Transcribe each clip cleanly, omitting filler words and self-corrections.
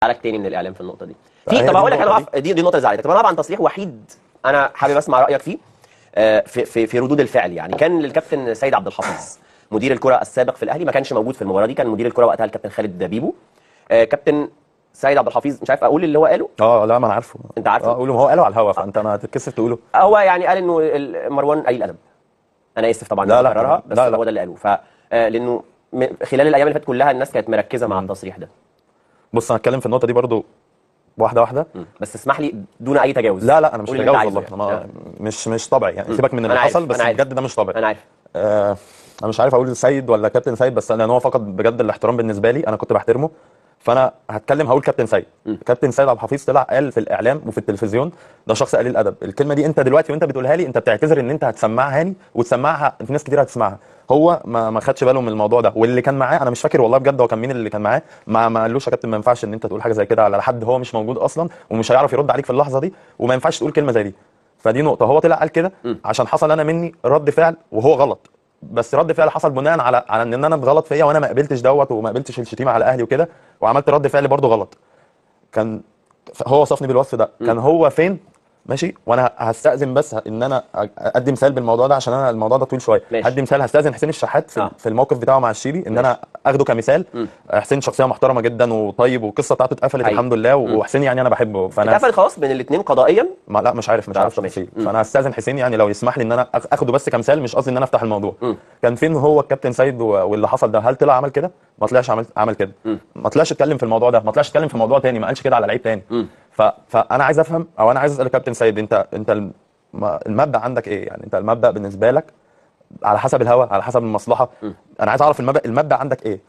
زعلك تاني من الاعلام في النقطة دي؟ في طب اقول لك انا دي النقطة اللي زعلتك. طب انا طبعا تصريح وحيد انا حابب اسمع رايك فيه في في ردود الفعل. يعني كان للكابتن سيد عبد الحفيظ مدير الكره السابق في الاهلي، ما كانش موجود في المباراة دي، كان مدير الكره وقتها الكابتن خالد بيبو. كابتن سيد عبد الحفيظ مش عارف اقول اللي هو قاله. لا ما انا عارفه. انت عارفه؟ قوله، ما هو قاله على الهوا، فانت ما هتتكسف تقوله. هو يعني قال انه مروان قليل ادب. انا اسف طبعا لا بكررها، بس لا. هو ده اللي قاله. ف لانه خلال الايام اللي فاتت كلها الناس كانت مركزه مع التصريح ده. بص انا هتكلم في النقطة دي برضو واحدة واحدة، بس اسمح لي دون اي تجاوز. لا انا مش متجاوز والله يعني. انا مش طبيعي يعني، سيبك من اللي حصل، بس بجد ده مش طبيعي. انا عارف. انا مش عارف اقول سيد ولا كابتن سيد، بس لان هو فقد بجد الاحترام بالنسبة لي، انا كنت بحترمه، فانا هتكلم هقول كابتن سيد. كابتن سيد عبد الحفيظ طلع قال في الاعلام وفي التلفزيون ده شخص قليل الادب. الكلمة دي انت دلوقتي وانت بتقولها لي انت بتعتذر ان انت هتسمعها لي وتسمعها في ناس كتير هتسمعها. هو ما خدش باله من الموضوع ده، واللي كان معاه انا مش فاكر والله بجد هو كان مين اللي كان معاه، ما قالوش يا كابتن ما ينفعش ان انت تقول حاجة زي كده على حد هو مش موجود اصلا ومش هيعرف يرد عليك في اللحظة دي، وما ينفعش تقول كلمة زي دي. فدي نقطة. هو طلع قال كده عشان حصل انا مني رد فعل وهو غلط، بس رد فعل حصل بناء على ان انا اتغلط فيا وانا ما قبلتش دوت وما قبلتش الشتيمة على اهلي وكده، وعملت رد فعل برضه غلط. كان هو وصفني بالوصف ده. كان هو فين؟ ماشي، وانا هستأذن بس ان انا ادي مثال بالموضوع ده عشان انا الموضوع ده طويل شوية. هدي مثال، هستأذن حسين الشحات في الموقف بتاعه مع الشيبي ان انا اخده كمثال. حسين شخصية محترمه جدا وطيب، والقصه بتاعته اتقفلت الحمد لله، وحسين يعني انا بحبه. فانا اتقفلت خلاص بين الاثنين قضائيا؟ ما لا مش عارف تفاصيل. فانا هستأذن حسين يعني لو يسمح لي ان انا اخده بس كمثال، مش قصدي ان انا افتح الموضوع. كان فين هو الكابتن سيد واللي حصل ده؟ هل طلع عمل كده؟ ما طلعش عمل كده. ما طلعش اتكلم في الموضوع ده، ما طلعش اتكلم في موضوع تاني، ما قالش كده على لعيب تاني. فانا عايز افهم، او انا عايز اسال الكابتن سيد، انت المبدا عندك ايه؟ يعني انت المبدا بالنسبة لك على حسب الهوى، على حسب المصلحة. انا عايز اعرف المبدا عندك ايه؟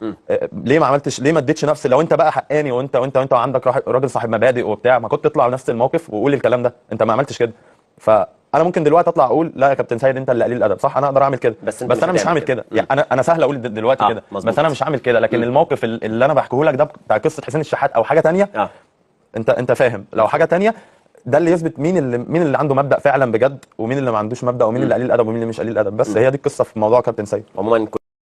ليه ما عملتش، ليه ما اديتش نفس، لو انت بقى حقاني وانت وانت وانت عندك راجل صاحب مبادئ وبتاع، ما كنت تطلع نفس الموقف وقول الكلام ده؟ انت ما عملتش كده. فانا ممكن دلوقتي اطلع اقول لا يا كابتن سيد انت اللي قليل الادب، صح؟ انا اقدر اعمل كده، بس انا مش هعمل كده. يعني انا سهل اقول دلوقتي كده، بس انا مش هعمل كده. لكن الموقف اللي انا بحكيه لك ده بتاع قصة حسين الشحات او حاجة ثانية، انت فاهم، لو حاجة ثانية ده اللي يثبت مين اللي عنده مبدأ فعلا بجد، ومين اللي ما عندوش مبدأ، ومين اللي قليل الادب ومين اللي مش قليل الادب. بس هي دي القصة في موضوع كابتن سيد. عموما